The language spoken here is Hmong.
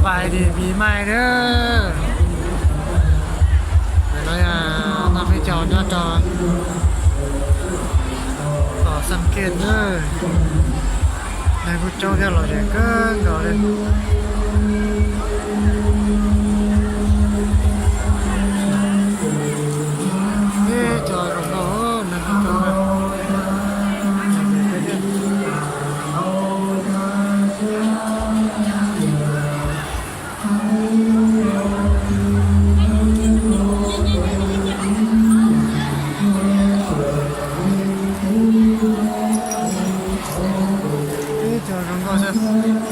Pais di pis mais na. Ntawm no yog noj peb caug nyob rau tom Xeeb Kiaj na. Neeg kuj coob thiab, lom zem kawg nkaus li. Teb chaws zoo nkauj, neeg kuj coob. Teb chaws zoo nkauj xwb.